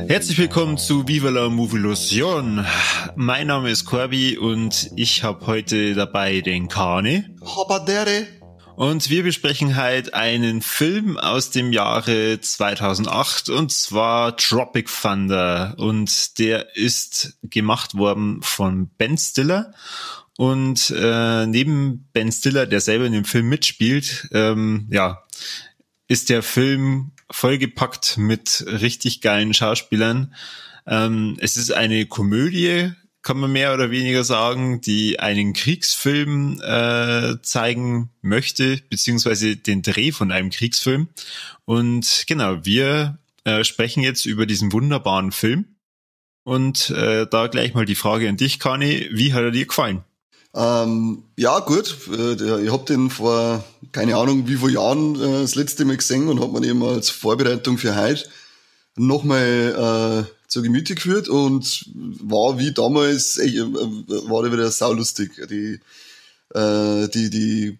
Herzlich willkommen zu Viva la Movilusion. Mein Name ist Corby und ich habe heute dabei den Kani. Habadere. Und wir besprechen halt einen Film aus dem Jahre 2008 und zwar Tropic Thunder. Und der ist gemacht worden von Ben Stiller. Und neben Ben Stiller, der selber in dem Film mitspielt, ist der Film vollgepackt mit richtig geilen Schauspielern. Es ist eine Komödie, kann man mehr oder weniger sagen, die einen Kriegsfilm zeigen möchte, beziehungsweise den Dreh von einem Kriegsfilm. Und genau, wir sprechen jetzt über diesen wunderbaren Film. Und da gleich mal die Frage an dich, Kani, wie hat er dir gefallen? Ja, gut. Ich hab den vor, keine Ahnung, wie viele Jahren das letzte Mal gesehen und hab mir eben als Vorbereitung für heute nochmal zu Gemüte geführt und war wie damals, war der wieder saulustig. Die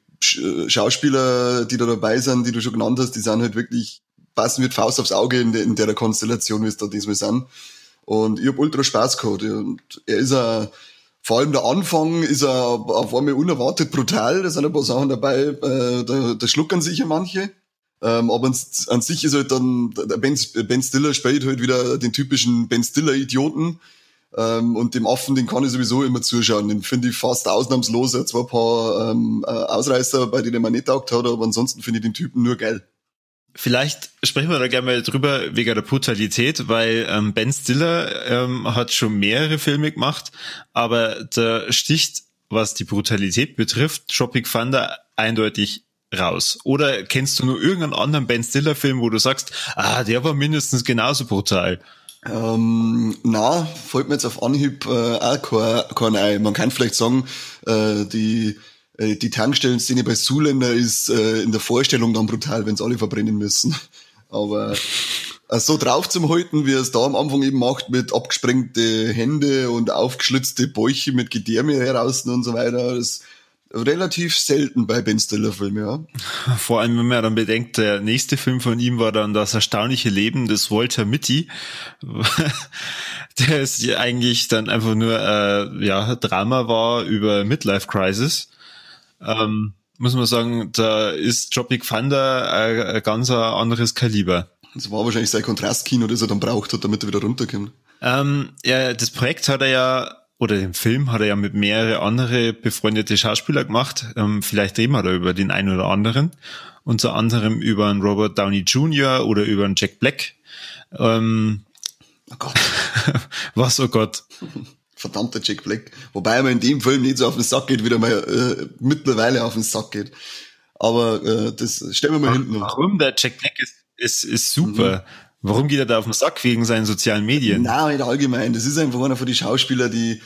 Schauspieler, die da dabei sind, die du schon genannt hast, die sind halt wirklich, passen mit Faust aufs Auge in der Konstellation, wie es da diesmal sind. Und ich hab ultra Spaß gehabt. Und er ist auch, vor allem der Anfang ist er auf einmal unerwartet brutal. Da sind ein paar Sachen dabei, da schluckern sich ja manche. Aber an sich ist halt dann, der Ben Stiller spielt halt wieder den typischen Ben Stiller-Idioten. Und dem Affen, den kann ich sowieso immer zuschauen. Den finde ich fast ausnahmslos. Er hat zwar ein paar Ausreißer, bei denen man nicht taugt hat, aber ansonsten finde ich den Typen nur geil. Vielleicht sprechen wir da gerne mal drüber wegen der Brutalität, weil Ben Stiller hat schon mehrere Filme gemacht, aber da sticht, was die Brutalität betrifft, Tropic Thunder eindeutig raus. Oder kennst du nur irgendeinen anderen Ben Stiller Film, wo du sagst, der war mindestens genauso brutal? Na, fällt mir jetzt auf Anhieb auch kein ein. Man kann vielleicht sagen, die Tankstellenszene bei Zoolander ist in der Vorstellung dann brutal, wenn's alle verbrennen müssen. Aber so drauf zum Halten, wie er es da am Anfang eben macht, mit abgesprengte Hände und aufgeschlitzte Bäuche mit Gedärme heraus und so weiter, das ist relativ selten bei Ben Stiller-Filmen, ja. Vor allem, wenn man dann bedenkt, der nächste Film von ihm war dann Das erstaunliche Leben des Walter Mitty. Der ist eigentlich dann einfach nur Drama war über Midlife Crisis. Muss man sagen, da ist Tropic Thunder ein ganz anderes Kaliber. Das war wahrscheinlich sein Kontrastkino, das er dann braucht hat, damit er wieder runterkommt. Ja, das Projekt hat er ja, oder den Film hat er ja mit mehrere andere befreundete Schauspieler gemacht. Vielleicht reden wir da über den einen oder anderen. Unter anderem über einen Robert Downey Jr. oder über einen Jack Black. Oh Gott. Was, oh Gott? Verdammter Jack Black. Wobei er mir in dem Film nicht so auf den Sack geht, wie er mir mittlerweile auf den Sack geht. Aber das stellen wir mal hinten. Warum? Der Jack Black ist super. Mhm. Warum geht er da auf den Sack wegen seinen sozialen Medien? Nein, nicht allgemein. Das ist einfach einer von den Schauspielern, die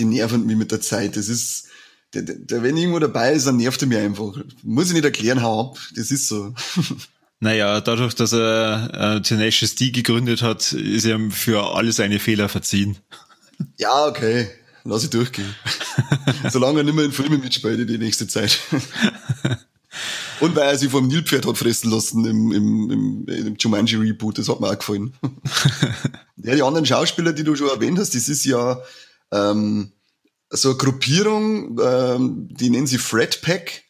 nerven mich mit der Zeit. Das ist, der, wenn irgendwo dabei ist, dann nervt er mich einfach. Muss ich nicht erklären, hau ab. Das ist so. Naja, dadurch, dass er Tenacious D gegründet hat, ist er für alle seine Fehler verziehen. Ja, okay. Lass ich durchgehen. Solange er nicht mehr in Filmen mitspielt die nächste Zeit. Und weil er sich vom Nilpferd hat fressen lassen im Jumanji-Reboot, das hat mir auch gefallen. Ja, die anderen Schauspieler, die du schon erwähnt hast, das ist ja so eine Gruppierung, die nennen sie Frat Pack.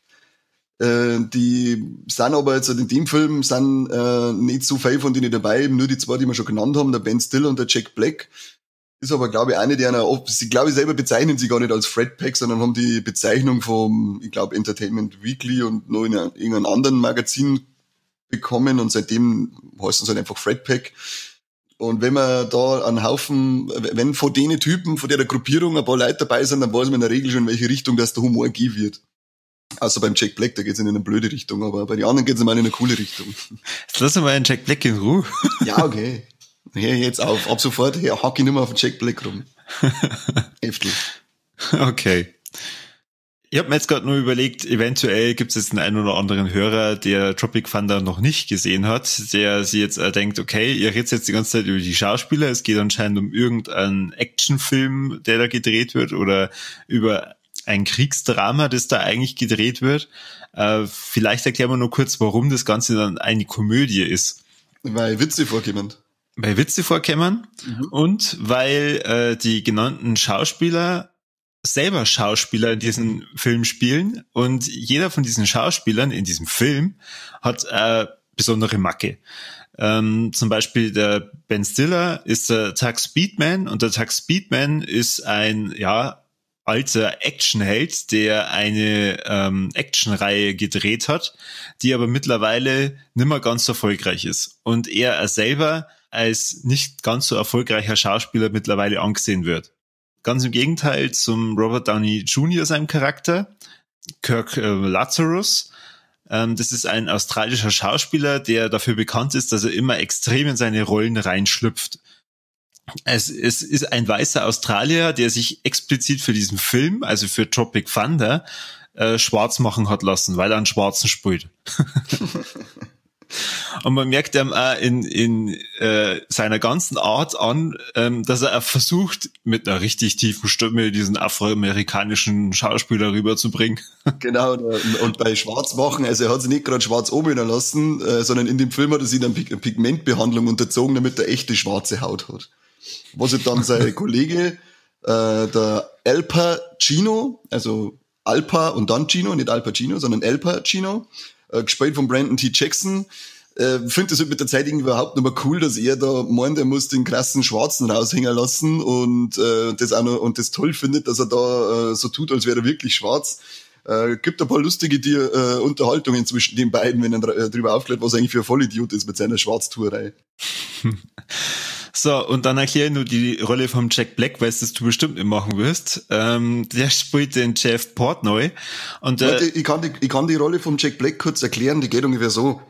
Die sind aber jetzt in dem Film sind nicht so viel von denen dabei, eben nur die zwei, die wir schon genannt haben, der Ben Stiller und der Jack Black. Ist aber, glaube ich, eine, die einer, sie, glaube ich, selber bezeichnen sie gar nicht als Frat Pack, sondern haben die Bezeichnung vom, ich glaube, Entertainment Weekly und noch in irgendeinem anderen Magazin bekommen und seitdem heißen sie halt einfach Frat Pack. Und wenn man da einen Haufen, wenn von denen Typen, von der Gruppierung ein paar Leute dabei sind, dann weiß man in der Regel schon, in welche Richtung das der Humor gehen wird. Außer beim Jack Black, da geht's in eine blöde Richtung, aber bei den anderen geht's immer in eine coole Richtung. Jetzt lassen wir einen Jack Black in Ruhe. Ja, okay. Hör jetzt auf. Ab sofort hack ich nicht mehr auf den Jack Black rum. Heftig. Okay. Ich habe mir jetzt gerade nur überlegt, eventuell gibt es jetzt einen oder anderen Hörer, der Tropic Thunder noch nicht gesehen hat, der sich jetzt denkt, okay, ihr redet jetzt die ganze Zeit über die Schauspieler, es geht anscheinend um irgendeinen Actionfilm, der da gedreht wird, oder über ein Kriegsdrama, das da eigentlich gedreht wird. Vielleicht erklären wir nur kurz, warum das Ganze dann eine Komödie ist. Weil Witze vorkommen. Weil Witze vorkommen und weil die genannten Schauspieler selber Schauspieler in diesem Film spielen und jeder von diesen Schauspielern in diesem Film hat besondere Macke. Zum Beispiel der Ben Stiller ist der Tugg Speedman und der Tugg Speedman ist ein, ja, alter Actionheld, der eine Actionreihe gedreht hat, die aber mittlerweile nimmer ganz so erfolgreich ist. Und er selber als nicht ganz so erfolgreicher Schauspieler mittlerweile angesehen wird. Ganz im Gegenteil zum Robert Downey Jr., seinem Charakter, Kirk Lazarus. Das ist ein australischer Schauspieler, der dafür bekannt ist, dass er immer extrem in seine Rollen reinschlüpft. Es ist ein weißer Australier, der sich explizit für diesen Film, also für Tropic Thunder, schwarz machen hat lassen, weil er einen Schwarzen spielt. Und man merkt ihm auch in seiner ganzen Art an, dass er auch versucht, mit einer richtig tiefen Stimme diesen afroamerikanischen Schauspieler rüberzubringen. Genau, und bei Schwarzmachen, also er hat sich nicht gerade schwarz oben lassen, sondern in dem Film hat er sich dann Pigmentbehandlung unterzogen, damit er echte schwarze Haut hat. Was dann sein Kollege, der Al Pacino, also Alpa und dann Gino, nicht Al Pacino, sondern Al Pacino, gespielt von Brandon T. Jackson, findet es halt mit der Zeit irgendwie überhaupt nicht mehr cool, dass er da meint, er muss den krassen Schwarzen raushängen lassen und das auch noch, und das toll findet, dass er da so tut, als wäre er wirklich schwarz. Gibt ein paar lustige Unterhaltungen zwischen den beiden, wenn er drüber aufklärt, was er eigentlich für ein Vollidiot ist mit seiner Schwarztuerei. So, und dann erkläre ich nur die Rolle vom Jack Black, weil es das du bestimmt nicht machen wirst. Der spielt den Jeff Portnoy. Und, warte, ich kann die Rolle vom Jack Black kurz erklären, die geht ungefähr so.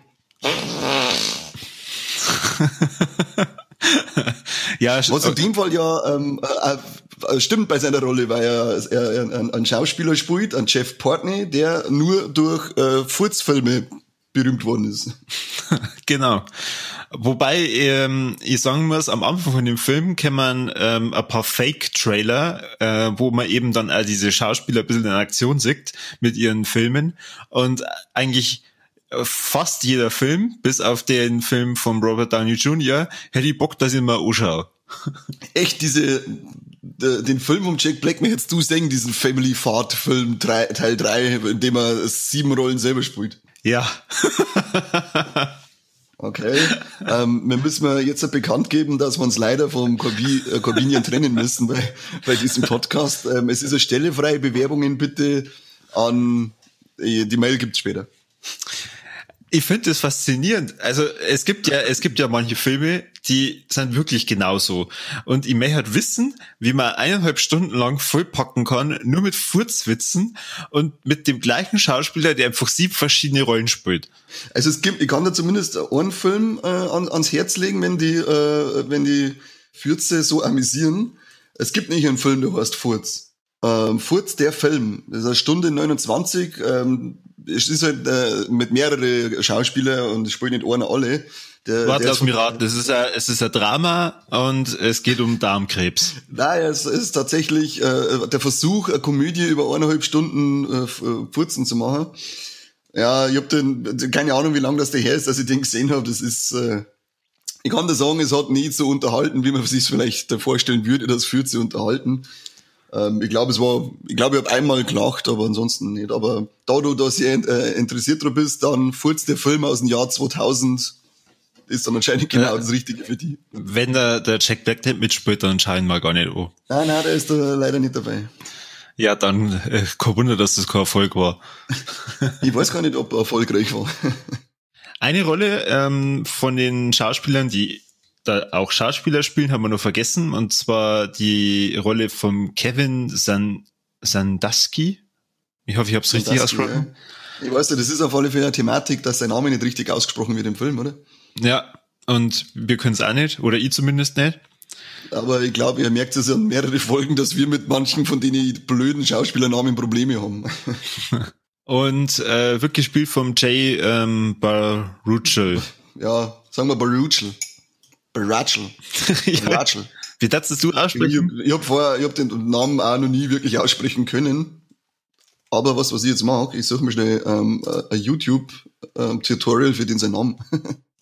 Ja, was in dem Fall ja stimmt bei seiner Rolle, weil er einen Schauspieler spielt, einen Jeff Portnoy, der nur durch Furzfilme berühmt worden ist. Genau. Wobei ich sagen muss, am Anfang von dem Film kennt man ein paar Fake-Trailer, wo man eben dann all diese Schauspieler ein bisschen in Aktion sieht mit ihren Filmen und eigentlich fast jeder Film, bis auf den Film von Robert Downey Jr., hätte ich Bock, dass ich mal anschaue. Echt, den Film um Jack Black, mir hättest du sehen, diesen Family Fart Film Teil 3, in dem er 7 Rollen selber spielt. Ja. Okay. Wir müssen jetzt bekannt geben, dass wir uns leider vom Corbinian trennen müssen bei diesem Podcast. Es ist eine Stelle frei. Bewerbungen bitte an, die Mail gibt's später. Ich finde das faszinierend. Also es gibt ja manche Filme, die sind wirklich genauso. Und ich möchte halt wissen, wie man 1,5 Stunden lang vollpacken kann, nur mit Furzwitzen und mit dem gleichen Schauspieler, der einfach 7 verschiedene Rollen spielt. Also ich kann da zumindest einen Film ans Herz legen, wenn die Fürze so amüsieren. Es gibt nicht einen Film, der heißt Furz. Furz, der Film. Das ist eine Stunde 29, es ist halt mit mehreren Schauspielern und es spielt nicht einer alle. Warte, lass mich raten, es ist ein Drama und es geht um Darmkrebs. Nein, es ist tatsächlich der Versuch, eine Komödie über 1,5 Stunden Furzen zu machen. Ja, ich hab keine Ahnung, wie lange das der her ist, dass ich den gesehen habe. Das ist, ich kann dir sagen, es hat nicht so unterhalten, wie man sich vielleicht vorstellen würde, das Furze unterhalten. Ich glaube, ich habe einmal gelacht, aber ansonsten nicht. Aber da du da sehr interessiert drauf bist, dann furzt der Film aus dem Jahr 2000 ist dann anscheinend genau das Richtige für die. Wenn der Jack Black nicht mitspielt, dann scheinen wir gar nicht an. Nein, der ist da leider nicht dabei. Ja, dann kein Wunder, dass das kein Erfolg war. Ich weiß gar nicht, ob er erfolgreich war. Eine Rolle von den Schauspielern, die da auch Schauspieler spielen, haben wir noch vergessen, und zwar die Rolle von Kevin Sandusky. Ich hoffe, ich habe es richtig ausgesprochen. Ja. Ich weiß nicht, das ist auf alle Fälle eine Thematik, dass sein Name nicht richtig ausgesprochen wird im Film, oder? Ja, und wir können es auch nicht, oder ich zumindest nicht. Aber ich glaube, ihr merkt es ja in mehrere Folgen, dass wir mit manchen von den blöden Schauspielernamen Probleme haben. Und wird gespielt vom Jay Baruchel. Ja, sagen wir Baruchel. Baruchel. Baruchel. Wie darfst du aussprechen? Ich hab den Namen auch noch nie wirklich aussprechen können. Aber was ich jetzt mache, ich suche mir schnell ein YouTube-Tutorial für den seinen Namen.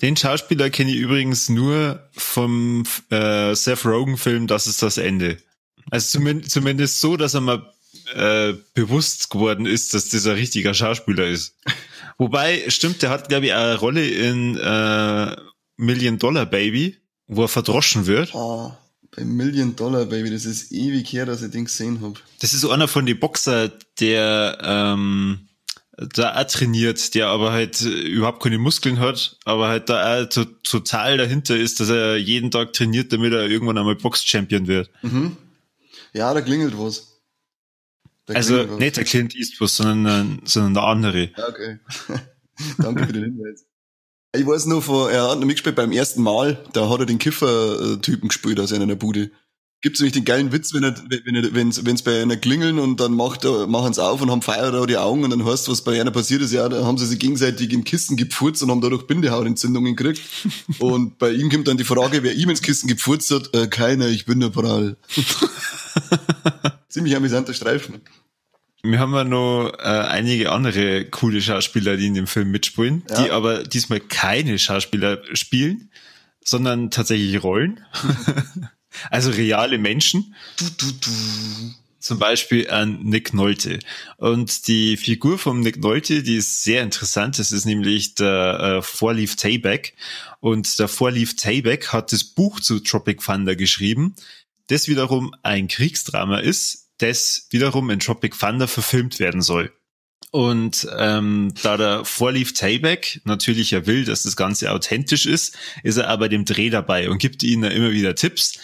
Den Schauspieler kenne ich übrigens nur vom Seth Rogen-Film Das ist das Ende. Also zumindest so, dass er mal bewusst geworden ist, dass das ein richtiger Schauspieler ist. Wobei, stimmt, der hat, glaube ich, eine Rolle in Million Dollar Baby, wo er verdroschen wird. Oh, bei Million Dollar Baby, das ist ewig her, dass ich den gesehen hab. Das ist so einer von den Boxer, der da auch trainiert, der aber halt überhaupt keine Muskeln hat, aber halt da auch total dahinter ist, dass er jeden Tag trainiert, damit er irgendwann einmal Box-Champion wird. Mhm. Ja, da klingelt was. Also nicht der Clint Eastwood, sondern der andere. Okay. Danke für den Hinweis. Ich weiß nur, er hat noch mitgespielt beim ersten Mal, da hat er den Kiffer-Typen gespielt aus einer Bude. Gibt's nämlich den geilen Witz, wenn's bei einer klingeln und dann machen sie auf und haben Feuer da die Augen und dann heißt, was bei einer passiert ist, ja, da haben sie sich gegenseitig in Kissen gepfurzt und haben dadurch Bindehautentzündungen gekriegt. Und bei ihm kommt dann die Frage, wer ihm ins Kissen gepfurzt hat, keiner, ich bin der Prall. Ziemlich amüsanter Streifen. Wir haben ja noch einige andere coole Schauspieler, die in dem Film mitspielen, ja. Die aber diesmal keine Schauspieler spielen, sondern tatsächlich Rollen. Also reale Menschen. Du. Zum Beispiel an Nick Nolte. Und die Figur vom Nick Nolte, die ist sehr interessant. Das ist nämlich der Four Leaf Tayback. Und der Four Leaf Tayback hat das Buch zu Tropic Thunder geschrieben, das wiederum ein Kriegsdrama ist, das wiederum in Tropic Thunder verfilmt werden soll. Und da der Four Leaf Tayback natürlich ja will, dass das Ganze authentisch ist, ist er aber dem Dreh dabei und gibt ihnen da immer wieder Tipps,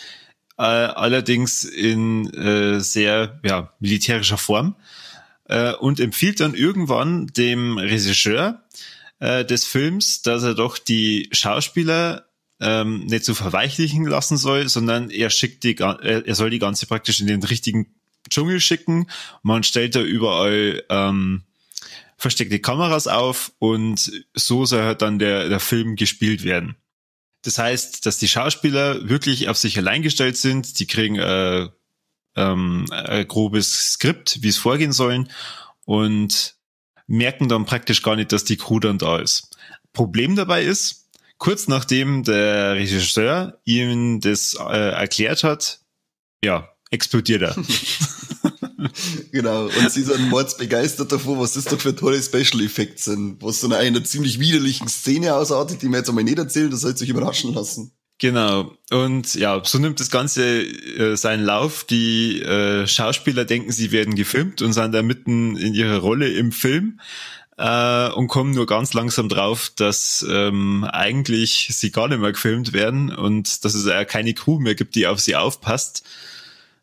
allerdings in sehr militärischer Form, und empfiehlt dann irgendwann dem Regisseur des Films, dass er doch die Schauspieler nicht so verweichlichen lassen soll, sondern er soll die ganze praktisch in den richtigen Dschungel schicken. Man stellt da überall versteckte Kameras auf und so soll halt dann der Film gespielt werden. Das heißt, dass die Schauspieler wirklich auf sich allein gestellt sind, die kriegen ein grobes Skript, wie es vorgehen sollen und merken dann praktisch gar nicht, dass die Crew dann da ist. Problem dabei ist, kurz nachdem der Regisseur ihm das erklärt hat, ja, explodiert er. Genau, und sie sind mordsbegeistert davon, was das doch für tolle Special Effects sind, was so in einer ziemlich widerlichen Szene ausartet, die mir jetzt einmal nicht erzählen, das soll sich überraschen lassen. Genau, und ja, so nimmt das Ganze seinen Lauf. Die Schauspieler denken, sie werden gefilmt und sind da mitten in ihrer Rolle im Film und kommen nur ganz langsam drauf, dass eigentlich sie gar nicht mehr gefilmt werden und dass es ja keine Crew mehr gibt, die auf sie aufpasst.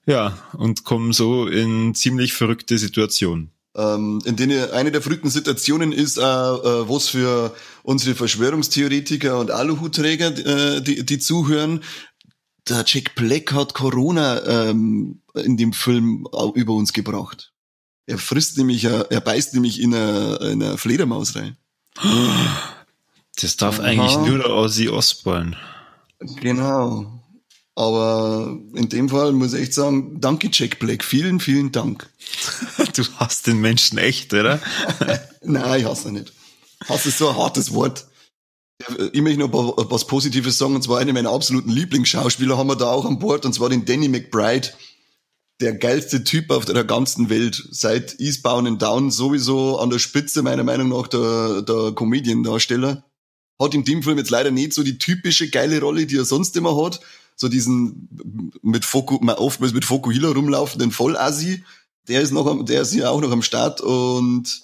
Ja, und kommen so in ziemlich verrückte Situationen. In denen eine der verrückten Situationen ist, was für unsere Verschwörungstheoretiker und Aluhutträger, die zuhören. Der Jack Black hat Corona in dem Film über uns gebracht. Er frisst nämlich, er beißt nämlich in eine Fledermaus rein. Das darf eigentlich nur der Ozzy Osbourne. Genau. Aber in dem Fall muss ich echt sagen, danke Jack Black, vielen, vielen Dank. Du hasst den Menschen echt, oder? Nein, ich hasse ihn nicht. Hass ist so ein hartes Wort. Ich möchte noch was Positives sagen, und zwar einen meiner absoluten Lieblingsschauspieler haben wir da auch an Bord, und zwar den Danny McBride. Der geilste Typ auf der ganzen Welt. Seit Eastbound and Down sowieso an der Spitze, meiner Meinung nach, der Comedian-Darsteller. Hat in dem Film jetzt leider nicht so die typische geile Rolle, die er sonst immer hat. So diesen mit Foku, oftmals mit Fokuhila rumlaufenden Vollassi. Der ist ja auch noch am Start, und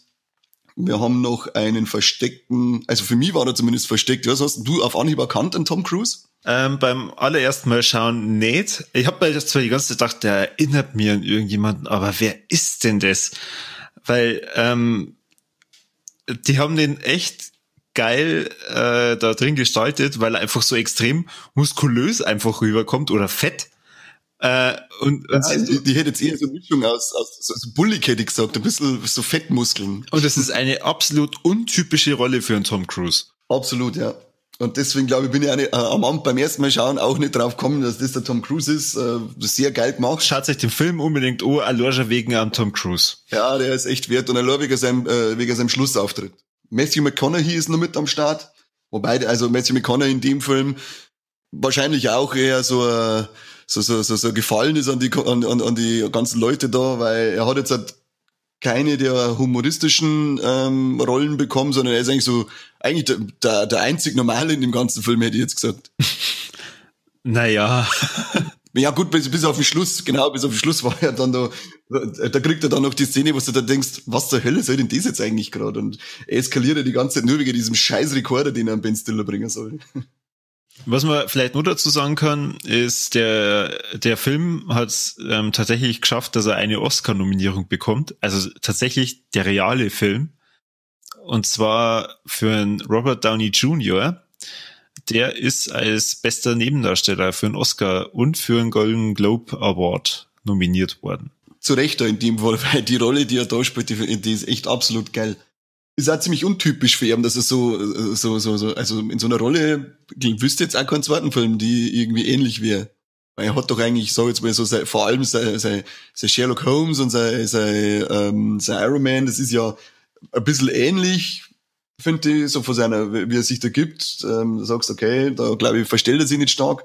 wir haben noch einen versteckten, also für mich war er zumindest versteckt. Was hast du auf Anhieb erkannt, den Tom Cruise? Beim allerersten Mal schauen nicht. Ich habe mir das zwar die ganze Zeit gedacht, der erinnert mir an irgendjemanden, aber wer ist denn das? Weil die haben den echt geil da drin gestaltet, weil er einfach so extrem muskulös einfach rüberkommt oder fett. Und ja, die hätte jetzt eher so eine Mischung aus so bullig, hätte ich gesagt, ein bisschen so Fettmuskeln. Und das ist eine absolut untypische Rolle für einen Tom Cruise. Absolut, ja. Und deswegen, glaube ich, bin ich auch nicht, am Abend beim ersten Mal schauen auch nicht drauf gekommen, dass das der Tom Cruise ist. Sehr geil gemacht. Schaut euch den Film unbedingt an, allein schon wegen am Tom Cruise. Ja, der ist echt wert und allein wegen seinem Schlussauftritt. Matthew McConaughey ist noch mit am Start. Wobei, also Matthew McConaughey in dem Film wahrscheinlich auch eher so gefallen ist an die ganzen Leute da, weil er hat jetzt halt keine der humoristischen Rollen bekommen, sondern er ist eigentlich so eigentlich der einzig Normale in dem ganzen Film, hätte ich jetzt gesagt. Naja. Ja gut, bis auf den Schluss, genau, bis auf den Schluss war er dann da kriegt er dann noch die Szene, wo du da denkst, was zur Hölle soll denn das jetzt eigentlich gerade? Und er eskaliert ja die ganze Zeit nur wegen diesem scheiß Rekorder, den er an Ben Stiller bringen soll. Was man vielleicht nur dazu sagen kann, ist, der Film hat es tatsächlich geschafft, dass er eine Oscar-Nominierung bekommt. Also tatsächlich der reale Film. Und zwar für einen Robert Downey Jr., Der ist als bester Nebendarsteller für einen Oscar und für einen Golden Globe Award nominiert worden. Zu Recht da in dem Fall, weil die Rolle, die er da spielt, die ist echt absolut geil. Ist auch ziemlich untypisch für ihn, dass er so, also in so einer Rolle, ich wüsste jetzt auch keinen zweiten Film, die irgendwie ähnlich wäre. Weil er hat doch eigentlich, sag ich jetzt mal so, sein, vor allem sein Sherlock Holmes und sein Iron Man, das ist ja ein bisschen ähnlich, finde ich, so von seiner, wie er sich da gibt. Du sagst, okay, da glaube ich, verstellt er sich nicht stark.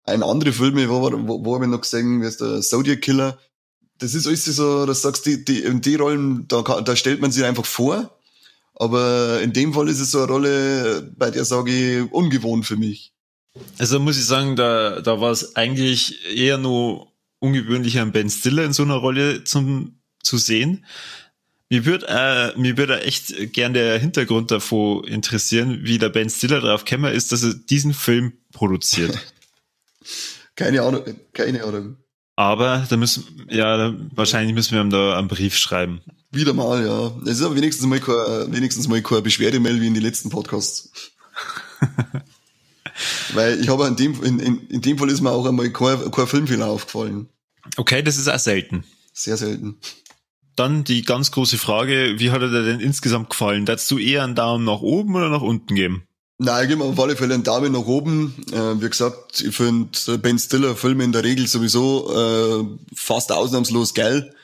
Ein andere Filme, wo habe ich noch gesehen, wie ist der Zodiac Killer. Das ist alles so, dass du sagst, in die Rollen, da stellt man sich einfach vor. Aber in dem Fall ist es so eine Rolle, bei der sage ich, ungewohnt für mich. Also muss ich sagen, da war es eigentlich eher nur ungewöhnlich, einen Ben Stiller in so einer Rolle zu sehen. Mir würde echt gern der Hintergrund davor interessieren, wie der Ben Stiller drauf gekommen ist, dass er diesen Film produziert. Keine Ahnung, keine Ahnung. Aber da müssen, ja, wahrscheinlich müssen wir ihm da einen Brief schreiben. Wieder mal, ja. Es ist aber wenigstens mal keine Beschwerdemail wie in den letzten Podcasts. Weil ich habe in dem Fall ist mir auch einmal kein Filmfehler aufgefallen. Okay, das ist auch selten. Sehr selten. Dann die ganz große Frage, wie hat er dir denn insgesamt gefallen? Darfst du eher einen Daumen nach oben oder nach unten geben? Nein, ich gebe auf alle Fälle einen Daumen nach oben. Wie gesagt, ich finde Ben Stiller Filme in der Regel sowieso fast ausnahmslos geil.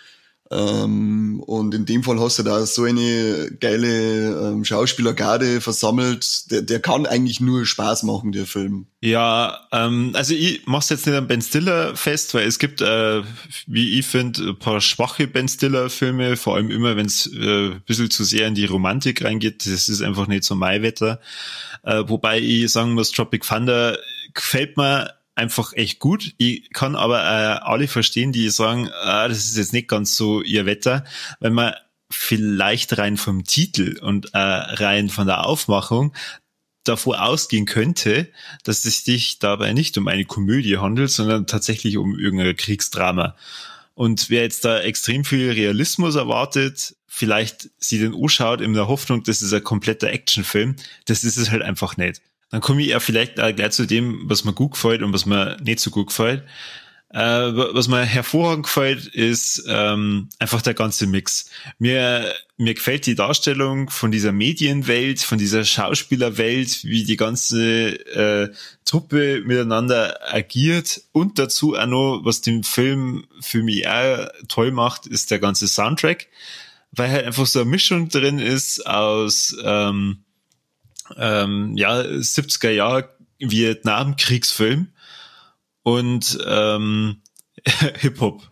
Und in dem Fall hast du da so eine geile Schauspielergarde versammelt. Der kann eigentlich nur Spaß machen, der Film. Ja, also ich mach's jetzt nicht an Ben Stiller fest, weil es gibt, wie ich finde, ein paar schwache Ben Stiller Filme, vor allem immer, wenn es ein bisschen zu sehr in die Romantik reingeht. Das ist einfach nicht so mein Wetter. Wobei ich sagen muss, Tropic Thunder gefällt mir einfach echt gut. Ich kann aber alle verstehen, die sagen, ah, das ist jetzt nicht ganz so ihr Wetter, weil man vielleicht rein vom Titel und rein von der Aufmachung davor ausgehen könnte, dass es sich dabei nicht um eine Komödie handelt, sondern tatsächlich um irgendein Kriegsdrama. Und wer jetzt da extrem viel Realismus erwartet, vielleicht sie den anschaut in der Hoffnung, das ist ein kompletter Actionfilm, das ist es halt einfach nicht. Dann komme ich ja vielleicht auch gleich zu dem, was mir gut gefällt und was mir nicht so gut gefällt. Was mir hervorragend gefällt, ist einfach der ganze Mix. Mir gefällt die Darstellung von dieser Medienwelt, von dieser Schauspielerwelt, wie die ganze Truppe miteinander agiert und dazu auch noch, was den Film für mich auch toll macht, ist der ganze Soundtrack, weil halt einfach so eine Mischung drin ist aus ja, 70er Jahre Vietnam-Kriegsfilm und Hip-Hop.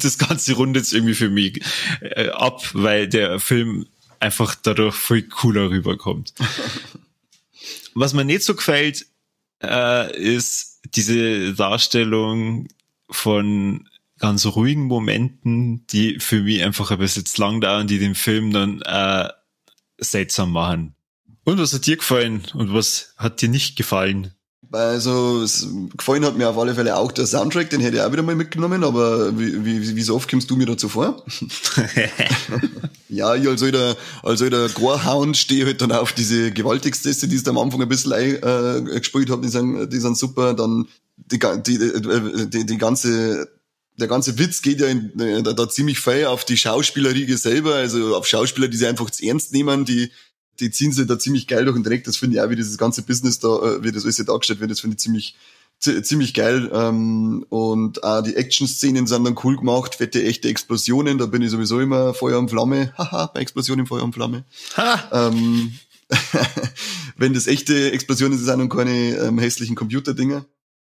Das Ganze rundet jetzt irgendwie für mich ab, weil der Film einfach dadurch viel cooler rüberkommt. Was mir nicht so gefällt, ist diese Darstellung von ganz ruhigen Momenten, die für mich einfach ein bisschen zu lang dauern, die den Film dann seltsam machen. Und was hat dir gefallen und was hat dir nicht gefallen? Also, es gefallen hat mir auf alle Fälle auch der Soundtrack, den hätte ich auch wieder mal mitgenommen, aber wie so oft kommst du mir dazu vor? Ja, ich als alter Gorehound stehe halt dann auf diese Gewaltexzesse, die es da am Anfang ein bisschen gespielt haben, die sind super, dann die, die, die, die ganze der ganze Witz geht ja da ziemlich viel auf die Schauspielerriege selber, also auf Schauspieler, die sich einfach zu ernst nehmen, die ziehen sich da ziemlich geil durch den Dreck. Das finde ich auch, wie dieses ganze Business da, wie das alles hier dargestellt wird, das finde ich ziemlich geil. Und auch die Action-Szenen sind dann cool gemacht, fette, echte Explosionen, da bin ich sowieso immer Feuer und Flamme. Haha, bei Explosionen Feuer und Flamme. Ha! Wenn das echte Explosionen sind und keine hässlichen Computerdinger.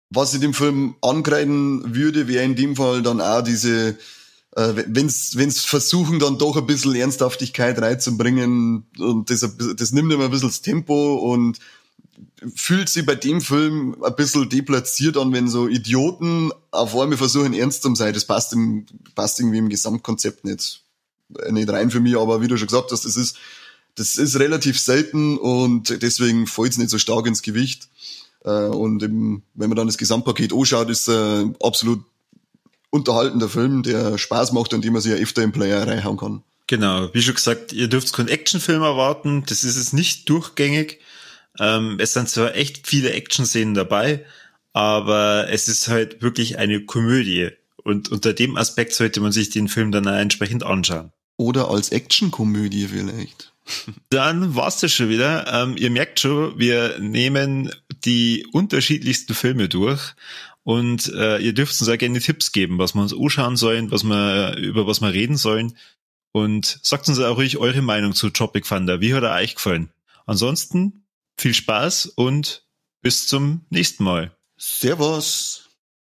Was ich dem Film ankreiden würde, wäre in dem Fall dann auch diese, wenn's versuchen, dann doch ein bisschen Ernsthaftigkeit reinzubringen, und das nimmt immer ein bisschen das Tempo und fühlt sich bei dem Film ein bisschen deplatziert an, wenn so Idioten auf einmal versuchen, ernst zu sein. Das passt irgendwie im Gesamtkonzept nicht rein für mich, aber wie du schon gesagt hast, das ist relativ selten und deswegen fällt es nicht so stark ins Gewicht. Und eben, wenn man dann das Gesamtpaket anschaut, ist es absolut unterhaltender Film, der Spaß macht und den man sich ja öfter im Player reinhauen kann. Genau, wie schon gesagt, ihr dürft keinen Actionfilm erwarten, das ist es nicht durchgängig. Es sind zwar echt viele Action-Szenen dabei, aber es ist halt wirklich eine Komödie. Und unter dem Aspekt sollte man sich den Film dann auch entsprechend anschauen. Oder als Actionkomödie vielleicht. Dann war's das schon wieder. Ihr merkt schon, wir nehmen die unterschiedlichsten Filme durch. Und ihr dürft uns auch gerne Tipps geben, was wir uns anschauen sollen, über was wir reden sollen. Und sagt uns auch ruhig eure Meinung zu Tropic Thunder. Wie hat er euch gefallen? Ansonsten viel Spaß und bis zum nächsten Mal. Servus.